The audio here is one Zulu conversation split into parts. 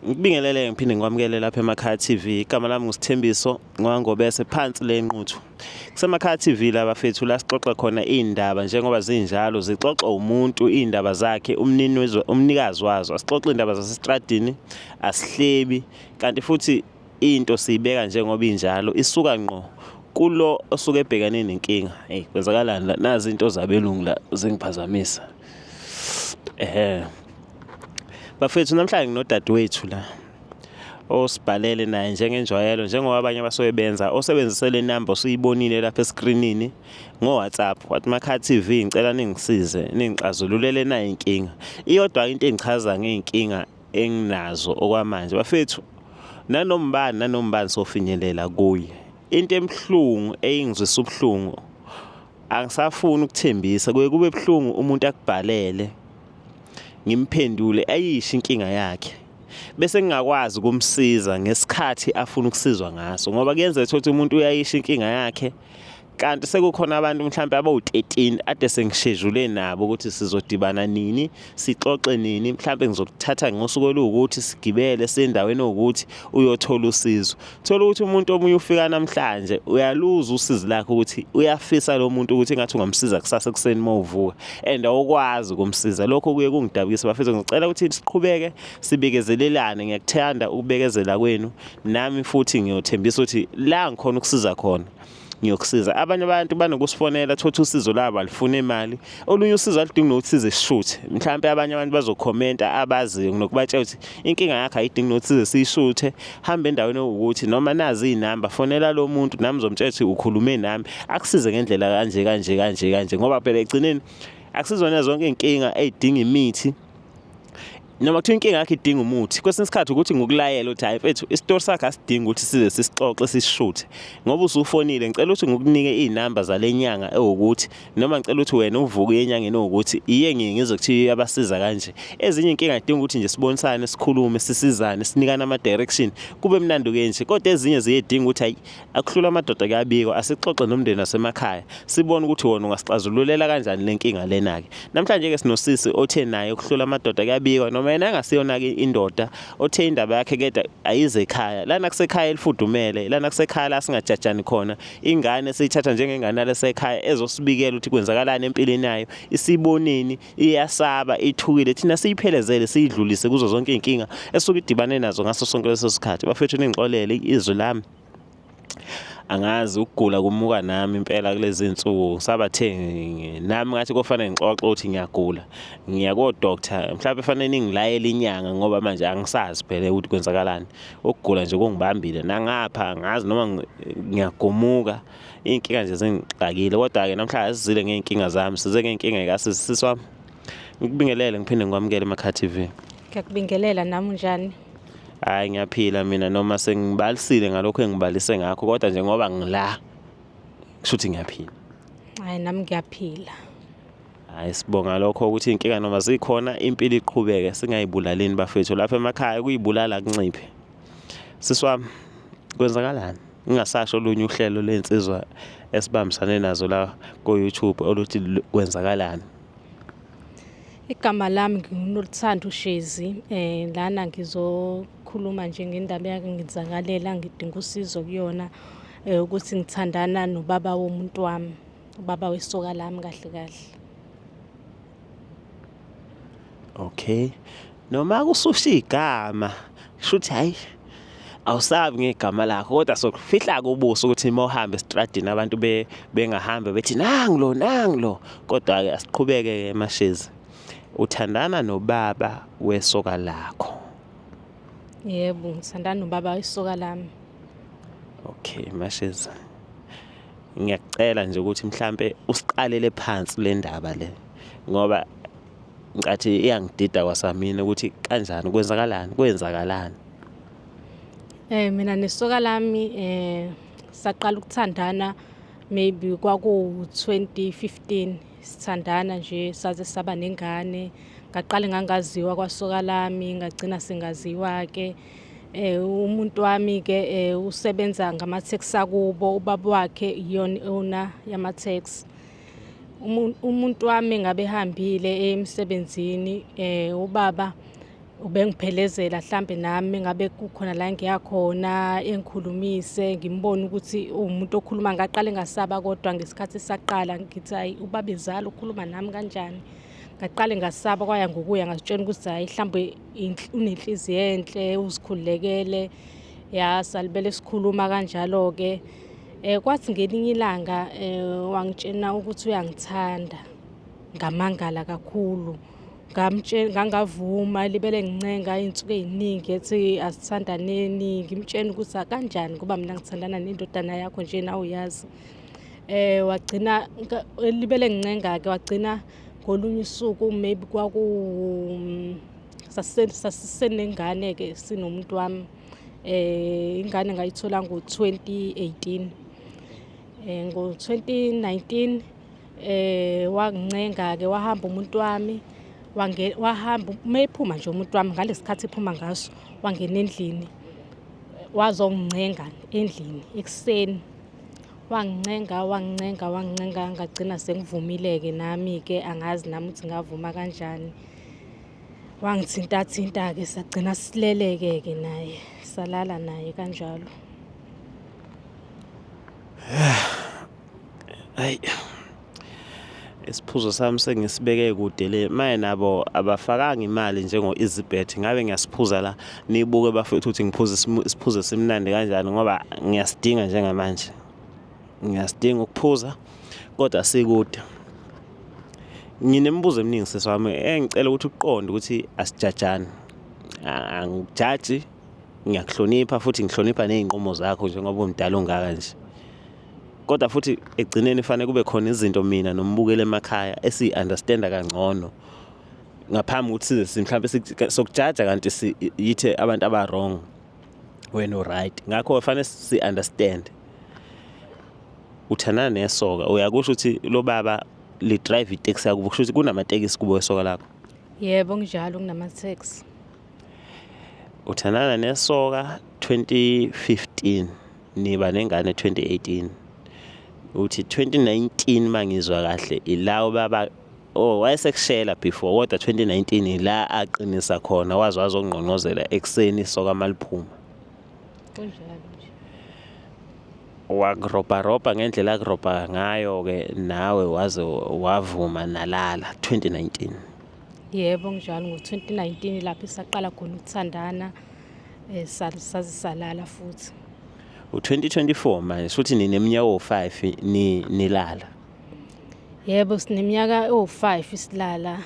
Ngikubingelele ngiphinde ngikwamukele lapha eMakhaya TV. Igama lami nguSithembiso Ngwangobese phansi le Nquthu. KuseMakhaya TV la bafethu la sixoxa khona iy'ndaba njengoba zinjalo zixoxa umuntu iy'ndaba zakhe umnini umnikazi wazo. Asixoxe iy'ndaba zasestradini, asihlebi kanti futhi into siyibeka njengoba injalo isuka ngqo kulo osuke ebhekane nenkinga. Hey kwenzakalani la? Nazi into zabelungu la zingiphazamisa. Ehhe. Bafethu namhlanje nginodadewethu la osibhalele naye njengenjwayelo njengoba abanye abasuke benza osebenzise le namba osuyibonile lapha eskrinini ngo-WhatsApp wathi Makhaya TV ngicela ningisize ningixazululele nayo inkinga. Iyodwa into engichaza ngey'nkinga enginazo okwamanje bafethu nanombani nanombani sofinyelela kuye. Into ebuhlungu eyingizwisa ubuhlungu angisafuni ukuthembisa kuye kube buhlungu umuntu akubhalele ngimphendule ayisho inkinga yakhe bese ngingakwazi ukumsiza ngesikhathi afuna ukusizwa ngaso ngoba kuyenzeka ukuthi umuntu uyayisho inkinga yakhe kanti sekukhona abantu mhlawumbe abawu-13 ade sengishejule nabo ukuthi sizodibana nini sixoxe nini mhlawumbe ngizokuthatha ngosuku oluwukuthi sigibele sendaweni ewukuthi uyothola usizo. Thola ukuthi umuntu omunye ufika namhlanje uyaluza usizi lakhe ukuthi uyafisa lo muntu ukuthi engathi ungamsiza kusasa ekuseni uma uvuka and awukwazi ukumsiza. Lokho kuye kungidabukisa bafethu, ngicela ukuthi siqhubeke sibekezelelane. Ngiyakuthanda ukubekezela kwenu, nami futhi ngiyothembisa ukuthi la ngikhona ukusiza khona ngiyokusiza. Abanye abantu banokusifonela thotha usizo labo alifuna imali, olunye usizo aludingi nokuthi size sishuthe. Mhlampe abanye abantu bazokhomenta abaziyo nginokubatshela ukuthi inkinga yakho ayidingi nokuthi size siyishuthe, hamba endaweni ewukuthi noma nazi iy'namba fonela lo muntu nami ngizomtshela ukuthi ukhulume nami akusize ngendlela kanje kanje kanje kanje, ngoba phela ekugcineni akusizona zonke iy'nkinga ey'dinga imithi noma kuthiwa inkinga yakho idinga umuthi. Kwesinye isikhathi ukuthi ngikulayele ukuthi hhayi mfethu isitori sakho asidingi ukuthi size sisixoxe sisishuthe ngoba usufonile, ngicela ukuthi ngikukunike iy'namba zale nyanga ewukuthi noma ngicela ukuthi wena uvuke uye enyangeni ewukuthi iye ngiye ngizwe kuthiwa iyabasiza kanje. Ezinye iy'nkinga zidinga ukuthi nje sibonisane sikhulume sisizane sinikane ama-direction kube mnandi-ke nje, kodwa ezinye ziye zidinga ukuthi hhayi akuhlula amadoda kuyabikwa asixoxe nomndeni wasemakhaya sibone ukuthi wona ungasixazululela kanjani le nkinga lena-ke. Namhlanje-ke sinosisi othe naye ukuhlula amadoda kuyabikwa noma yena engasiyona-ke indoda othe indaba yakhe keda ayize ekhaya. Lana kusekhaya elifudumele, lana kusekhaya la singajajani khona. Ingane siyithatha njengengane yalesekhaya ezosibikela ukuthi kwenzakalani empilweni yayo, isiboneni, iyasaba, ithukile. Thina siyiphelezele siyidlulise kuzo zonke iy'nkinga esuke idibane nazo ngaso sonke leso sikhathi. Bafethu ningixolele izwi lami angazi ukugula kumuka nami impela kulezi nsuku ngisabathe nami ngathi kofanele ngixoxe ukuthi ngiyagula ngiya ko-doctor mhlawumbe fanele ningilayele inyanga ngoba manje angisazi phela ukuthi kwenzakalani ukugula nje kungibambile nangapha angazi noma ngiyagumuka iy'nkinga nje zingixakile kodwa-ke namhlanje asizile ngey'nkinga zami size ngey'nkinga y'kasisi sisi wami ngikubingelele ngiphinde ngikwamukele emakhaya TV. Ngiyakubingelela nami unjani? Hhayi ngiyaphila mina noma sengibalisile ngalokho engibalise ngakho kodwa nje ngoba ngila kusho ukuthi ngiyaphila. Hhayi nami ngiyaphila. Hhayi sibonga lokho ukuthi iy'nkinga noma zikhona impilo iqhubeke singayibulalini bafethu lapha emakhaya kuyibulala kunciphe. Sisi wami kwenzakalani? Ngingasasho olunye uhlelo ley'nsizwa esibambisane nazo la ko-YouTube oluthi kwenzakalani. Igama lami nginguNoluthando Shezi. Lana ngizokhuluma nje ngendaba eyake ngenzakalela ngidinga usizo kuyona ukuthi ngithandana nobaba womuntu wami, ubaba wesoka lami kahle kahle. Okay. Noma kususha igama kusho ukuthi hhayi awusabi ngegama lakho kodwa sokufihla-ke ubuso ukuthi uma uhamba esitradini abantu bengahambi bethi nangu lo nangu lo. Kodwa-ke asiqhubeke-ke Mashezi. Uthandana nobaba wesoka lakho. Yebo, ngithandana nobaba wesoka lami. Okay, Mashezi. Ngiyakucela nje ukuthi mhlampe usiqalele phansi le ndaba le ngoba ngicathi iyangidida kwasamina ukuthi kanjani kwenzakalani kwenzakalani. Mina nesoka lami saqala ukuthandana maybe kwaku 2015 sithandana nje saze saba nengane. Ngaqale ngangaziwa kwasoka lami ngagcina sengaziwa ke. Umuntu wami ke usebenza ngama-taxi akubo, ubaba wakhe iyona owner yama-taxi. Umuntu wami ngabe ehambile emsebenzini ubaba Ubengiphelezela hlampe nami ngabe kukhona la engiya khona engikhulumise ngimbone ukuthi uwumuntu okhuluma. Ngaqale ngasaba kodwa ngesikhathi saqala ngithi hayi ubabezala ukhuluma nami kanjani. Ngaqale ngasaba kwaya ngokuya ngazitshela ukuthi hhayi mhlawumbe unenhliziyo enhle uzikhululekele. Ya salibele sikhuluma kanjalo-ke. Kwathi ngelinye ilanga wangitshena ukuthi uyangithanda, ngamangala kakhulu. Ngamtshela ngangavuma libele ngincenga iy'nsuku ey'ningi ethi asithandaneni ngimtshena ukuthi akanjani ngoba mina ngithandana nendodana yakho nje nawe uyazi. Wagcina libele ngincenga-ke wagcina ngolunye usuku maybe kwaku sasisenengane-ke sinomuntu wami. Ingane ngayithola ngo-2018. Ngo-2019 wangincenga-ke wahamba umuntu wami wahamba uma ephuma nje umuntu wami ngalesikhathi ephuma ngaso wangena endlini wazongincenga endlini ekuseni. Wangincenga wangincenga wangincenga ngagcina sengivumile-ke nami-ke angazi nami ukuthi ngavuma kanjani. Wangithintathinta-ke sagcina sileleke-ke naye salala naye kanjalo. Hayi, isiphuzo sami sengisibeke kude le maye nabo abafakanga imali njengo-EasyBet ngabe ngiyasiphuza la nibuke bafethu ukuthi ngiphuza isiphuzo esimnandi kanjani ngoba ngiyasidinga njengamanje ngiyasidinga ukuphuza kodwa sikude nginemibuzo eminingi sisi wami engicela ukuthi uqonde ukuthi asijajani angikujaji ngiyakuhlonipha futhi ngihlonipha ney'nqumo zakho njengoba umdala ungaka nje kodwa futhi ekugcineni fanele kube khona izinto mina nombukeli emakhaya esiyi-understanda kangcono ngaphambi ukuthi size mhlawumbe sokujaja kanti siyithe abantu aba-wrong wena u-right ngakho fanele si-understand uthandana nesoka uyakusho ukuthi lo baba li-drive iteksi yakubo kusho ukuthi kunamatekisi kubo esoka lakho. Yebo kunjalo kunamateksi. Uthandana nesoka 2015 niba nengane 2018 uthi 2019 mangizwa kahle ila ubaba oh wayesekushela before kodwa 2019 ila aqinisa khona waze wazongqongqozela ekuseni isoka maliphuma. Kunjalo nje. Wakurobharobha ngendlela akurobha ngayo-ke nawe waze wavuma nalala 2019. Yebo kunjalo ngo-2019 lapho esaqala khona ukuthandana saze salala futhi. U-2024 manje futhi nineminyaka owu-5 nilala. Yebo sineminyaka ewu-5 silala.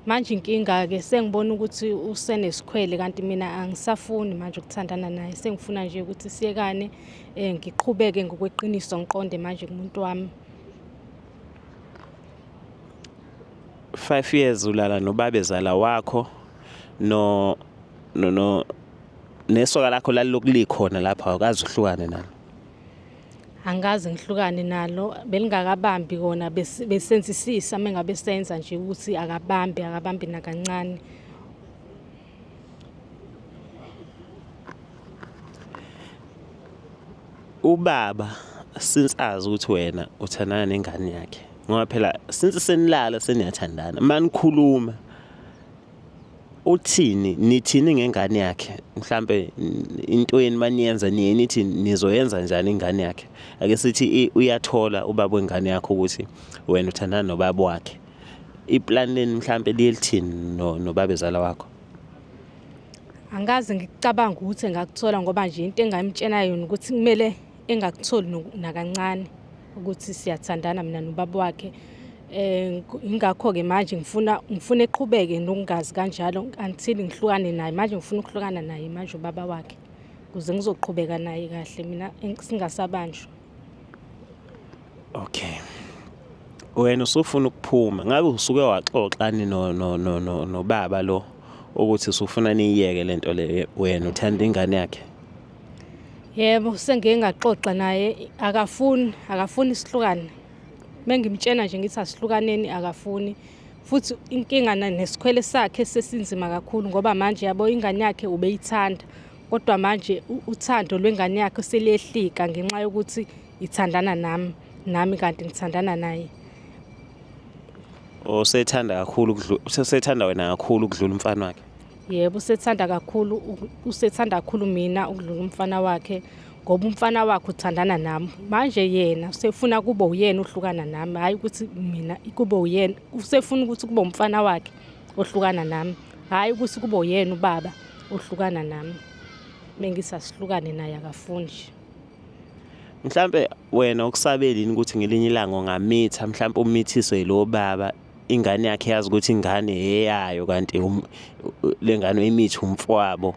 Manje inkinga-ke sengibona ukuthi usenesikhwele kanti mina angisafuni manje ukuthandana naye sengifuna nje ukuthi siyekane ngiqhubeke ngokweqiniso ngiqonde manje kumuntu wami. 5 years ulala nobabezala wakho no no no nesoka lakho lalilokhu likhona lapha awukaze uhlukane nalo. Angikaze ngihlukane nalo belingakabambi kona besenzisisa uma ngabe senza nje ukuthi akabambi akabambi nakancane. Ubaba since azi ukuthi wena uthandana nengane yakhe ngoba phela since senilala seniyathandana manikhuluma uthini nithini ngengane yakhe mhlambe intweni maniyenza niye nithi nizoyenza njani ingane yakhe ake sithi uyathola ubaba wengane yakho ukuthi wena uthandana nobaba wakhe iplan leni mhlambe liye lithini nobabezala wakho. Angikaze ngikucabange ukuthi engakuthola ngoba nje into engamtshela yona ukuthi kumele engakutholi nakancane ukuthi siyathandana mina nobaba wakhe. Ingakho-ke manje ngifuna ngifuna eqhubeke nokungazi kanjalo until ngihlukane naye. Manje ngifuna ukuhlukana naye manje ubaba wakhe ukuze ngizoqhubeka naye kahle mina singasabanjwa. Okay. Wena usufuna ukuphuma ngabe usuke waxoxani no no no no nobaba lo ukuthi usufuna niyiyeke lento le wena uthanda ingane yakhe? Yebo, sengike ngaxoxa naye akafuni, akafuni sihlukane. Mengimtshena nje ngithi asihlukaneni akafuni. Futhi inkinga nesikhwele sakhe sesinzima kakhulu ngoba manje yabo ingane yakhe ubeyithanda kodwa manje uthando lwengane yakhe seliyehlika ngenxa yokuthi ithandana nami nami kanti ngithandana naye. Usethanda kakhulu ukudlula usethanda wena kakhulu ukudlula umfana wakhe. Yebo, usethanda kakhulu, usethanda kakhulu mina ukudlula umfana wakhe, ngoba umfana wakhe uthandana nami. Manje yena usefuna kube uyena ohlukana nami, hhayi ukuthi mina kube uyena. Usefuna ukuthi kube umfana wakhe ohlukana nami, hhayi ukuthi kube uyena ubaba ohlukana nami. Mengithi asihlukane naye akafuni nje. Mhlampe wena ukusabeli yini ukuthi ngelinye ilanga ungamitha, mhlampe umithiswe yilo baba, ingane yakhe yazi ukuthi ingane eyayo kanti le ngane uyimithi umfowabo.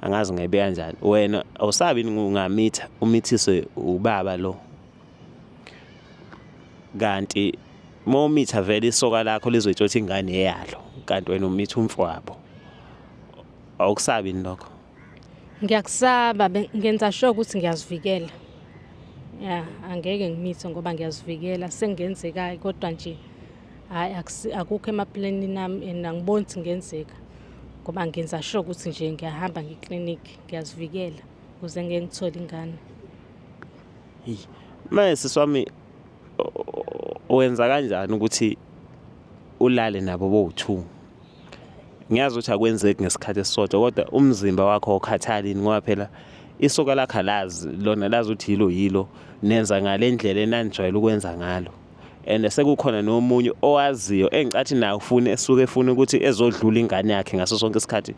Angazi ngayibeka kanjani. Wena awusabi yini ungamitha umithiswe ubaba lo? Kanti uma umitha vele isoka lakho lizoyitshela ukuthi ingane eyalo, kanti wena umitha umfowabo. Awukusabi yini lokho? Ngiyakusaba, ngenza sure ukuthi ngiyazivikela. Ya, angeke ngimithe ngoba ngiyazivikela, sengenzeka kodwa nje hhayi akukho emaplanini ami and angiboni ukuthi kungenzeka ngoba ngenza sure ukuthi nje ngiyahamba ngeklinikhi, ngiyazivikela ukuze ngeke ngithole ingane. Eyi, manje sisi wami wenza kanjani ukuthi ulale nabo bowu-two? Ngiyazi ukuthi akwenzeki ngesikhathi esisodwa kodwa umzimba wakho awukhathali yini ngoba phela isoka lakho alazi lona lazi ukuthi yilo yilo nenza ngale ndlela enanijwayele ukwenza ngalo and sekukhona nomunye owaziyo engicathi naye ufune esuke efuna ukuthi ezodlula ingane yakhe ngaso sonke isikhathi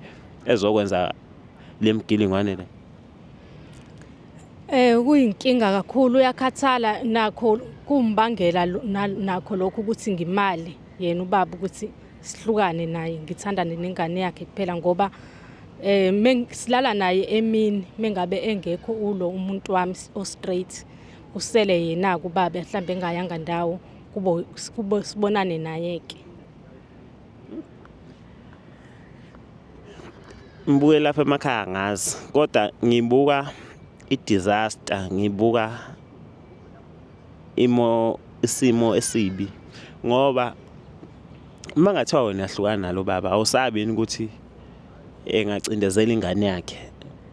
ezokwenza le mgilingwane le. Kuyinkinga kakhulu, uyakhathala nakho kumbangela nakho lokhu ukuthi ngimale yena ubaba ukuthi sihlukane naye, ngithandane nengane yakhe kuphela ngoba silala naye emini mengabe engekho ulo umuntu wami o-straight, usele yena-ke ubaba mhlambe engayanga ndawo, kube sibonane naye-ke. Ngibuke lapha emakhaya angazi kodwa ngibuka i-disaster, ngibuka imo isimo esibi ngoba uma ngathiwa wena uyahlukana nalo baba awusabi yini ukuthi engacindezela ingane yakhe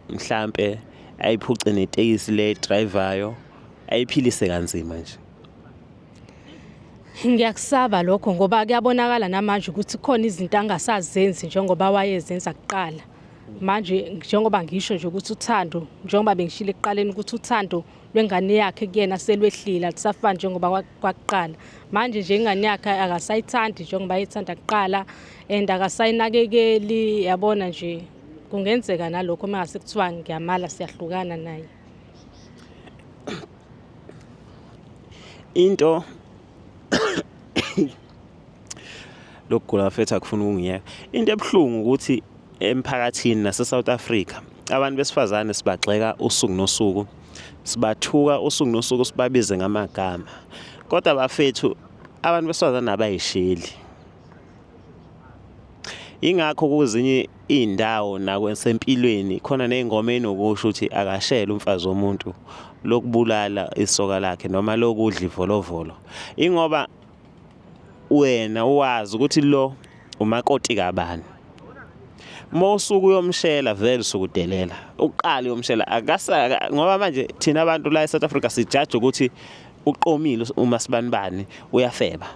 mhlampe ayiphuce netekisi le ayidrayivayo ayiphilise kanzima nje. Ngiyakusaba lokho ngoba kuyabonakala namanje ukuthi kukhona izinto angasazenzi njengoba wayezenza kuqala. Manje njengoba ngisho nje ukuthi uthando, njengoba bengishilo ekuqaleni ukuthi uthando lwengane yakhe kuyena selwehlile, alusafani njengoba kwakuqala. Manje nje ingane yakhe akasayithandi njengoba ayethanda kuqala and akasayinakekeli, yabona nje kungenzeka nalokho uma ngase kuthiwa ngiyamala siyahlukana naye. Into lokugula bafethu akufuni ukungiyeka. Into ebuhlungu ukuthi emphakathini nase-South Africa abantu besifazane sibagxeka usuku nosuku, sibathuka usuku nosuku, sibabize ngamagama. Kodwa bafethu abantu besifazane abayisheli. Yingakho kwezinye iy'ndawo nakwesempilweni khona ney'ngoma ey'nokusho ukuthi akashele umfazi womuntu lokubulala isoka lakhe noma lokudla ivolovolo. Ingoba wena wazi ukuthi lo umakoti kabani. Uma usuke uyomshela vele usuke udelela. Uqale uyomshela akasaka ngoba manje thina abantu la eSouth Africa sijaja ukuthi uqomile uma sibanibani uyafeba.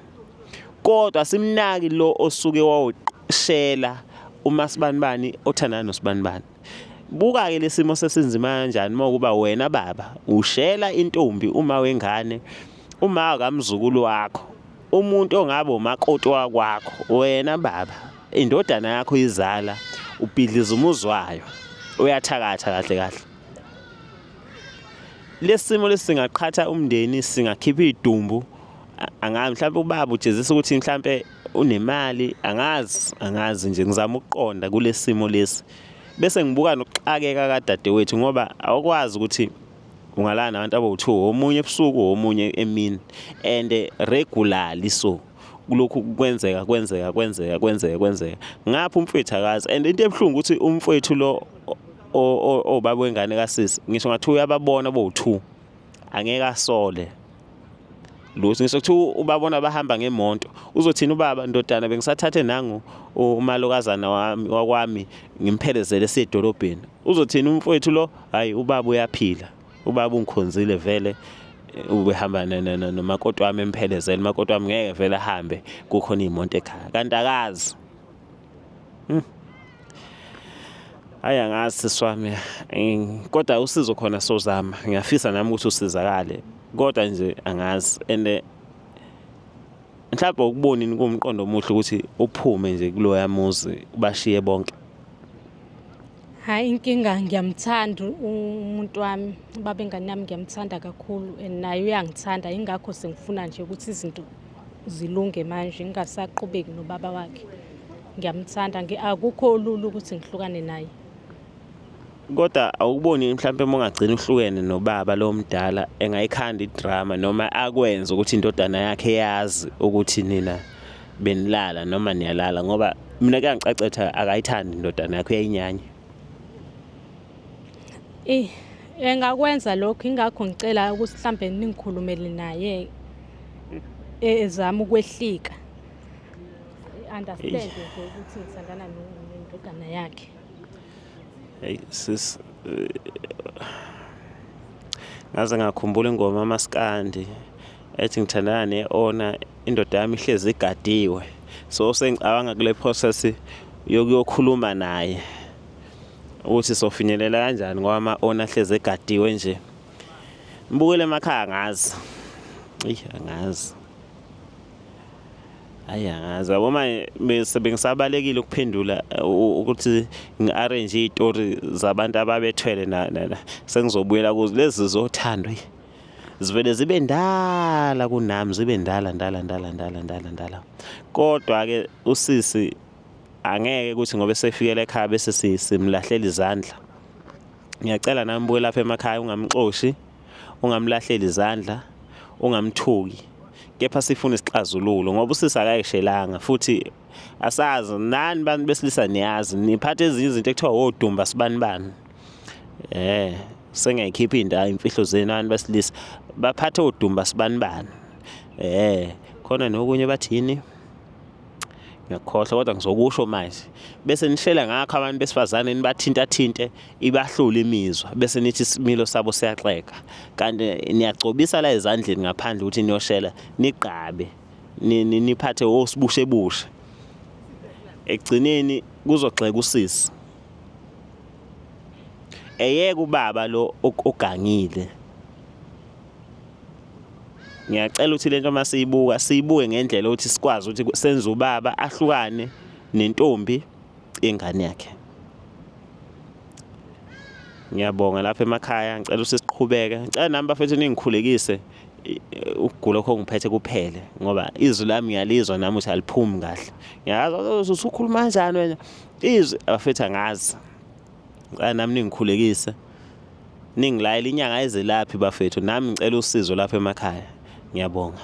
Kodwa simnaki lo osuke wawushela uma sibanibani othandana nosibanibani. Buka-ke lesimo sesinzima kanjani uma ukuba wena baba ushela intombi uma wengane uma kamzukulu wakho umuntu ongabe umakoti wakwakho wena baba indodana yakho izala ubhidliza umuzi wayo uyathakatha kahle kahle. Lesimo lesi singaqhatha umndeni, singakhipha idumbu. Angazi mhlawumbe ubaba ujezisa ukuthi mhlawumbe unemali, angazi, angazi nje ngizama ukuqonda kulesimo lesi. Bese ngibuka nokuxakeka kadadewethu ngoba awukwazi ukuthi ungalala nabantu abawu-two, omunye ebusuku omunye emini and regularly so. Kulokhu kwenzeka kwenzeka kwenzeka kwenzeka kwenzeka. Ngapha umfowethu akazi and into ebuhlungu ukuthi umfowethu lo obaba wengane kasisi ngisho ngathiwa uyababona bowu-two angeke asole lutho. Ngisho kuthiwa ubabona bahamba ngemonto uzothini ubaba, ndodana bengisathathe nangu umalokazana wami wakwami ngimphelezele siye edolobheni. Uzothini umfowethu lo, hhayi ubaba uyaphila, ubaba ungikhonzile vele ubehamba nomakoti wami emphelezele, umakoti wami ngeke vele ahambe kukhona iy'moto ekhaya kanti akazi. Hayi angazi sisi wami, kodwa usizo khona sozama. Ngiyafisa nami ukuthi usizakale, kodwa nje angazi. And mhlawumbe ukubonini kuwumqondo omuhle ukuthi uphume nje kuloya muzi ubashiye bonke. Hhayi inkinga ngiyamthanda umuntu wami, ubaba engane yami ngiyamthanda kakhulu and naye uyangithanda, yingakho sengifuna nje ukuthi izinto zilunge manje ngingasaqhubeki nobaba wakhe. Ngiyamthanda, akukho lula ukuthi ngihlukane naye. Kodwa awukuboni mhlawumbe uma ungagcina uhlukene nobaba lo mdala engayikhanda idrama noma akwenze ukuthi indodana yakhe yazi ukuthi nina benilala noma niyalala, ngoba mina kuyangicacetha akayithandi indodana yakhe, uyayinyanya. Eh, engakwenza lokho, ingakho ngicela ukuthi mhlambe ningikhulumele naye ezama ukwehlika. Understand nje ukuthi ngithandana nendodana yakhe. Hey sis, ngaze ngakhumbula ingoma amaskandi ethi ngithandana ne-owner, indoda yami ihlezi igadiwe. So sengicabanga kule process yokuyokhuluma naye ukuthi sofinyelela kanjani ngoba ama-owner ahlezi egadiwe nje. Ngibukele emakhaya angazi. Eyi angazi. Hayi angazi. Yabo manje bese bengisabalekile ukuphendula ukuthi ngi-arrange iy'tori zabantu ababethwele na sengizobuyela kuzo lezi zothando, eyi zivele zibe ndala kunami, zibe ndala ndala ndala ndala ndala ndala. Kodwa-ke usisi angeke ukuthi ngoba esefikela ekhaya bese simlahlela izandla. Ngiyacela nami buke lapha emakhaya, ungamxoshi, ungamlahleli izandla, ungamthuki, kepha sifuna isixazululo ngoba usisi akayishelanga futhi asazi. Nani bantu besilisa niyazi niphatha ezinye izinto ekuthiwa wodumba sibani bani. Sengiyayikhipha indawo imfihlo zenu, abantu besilisa baphathe odumba sibani bani. Khona nokunye bathi yini, ngiyakhohlwa, kodwa ngizokusho manje. Bese nishela ngakho abantu besifazane, nibathinta thinte, ibahlule imizwa, bese nithi isimilo sabo siyaxega, kanti niyagcobisa la ezandleni ngaphandle ukuthi niyoshela, nigqabe, niphathe osibushe bushe. Ekugcineni kuzogxeka usisi, eyeke ubaba lo ogangile. Ngiyacela ukuthi lento masiyibuka siyibuke ngendlela ukuthi sikwazi ukuthi senze ubaba ahlukane nentombi yengane yakhe. Ngiyabonga lapha emakhaya, ngicela ukuthi siqhubeke. Ngicela nami bafethu ningikhulekise ukugula okho ngiphethe kuphele, ngoba izwi lami ngiyalizwa nami ukuthi aliphumi kahle. Ngiyazi usukhuluma kanjani wena izwi, abafethu angazi. Ngicela nami ningikhulekise, ningilayele inyanga ezelaphi bafethu, nami ngicela usizo lapha emakhaya. Ngiyabonga.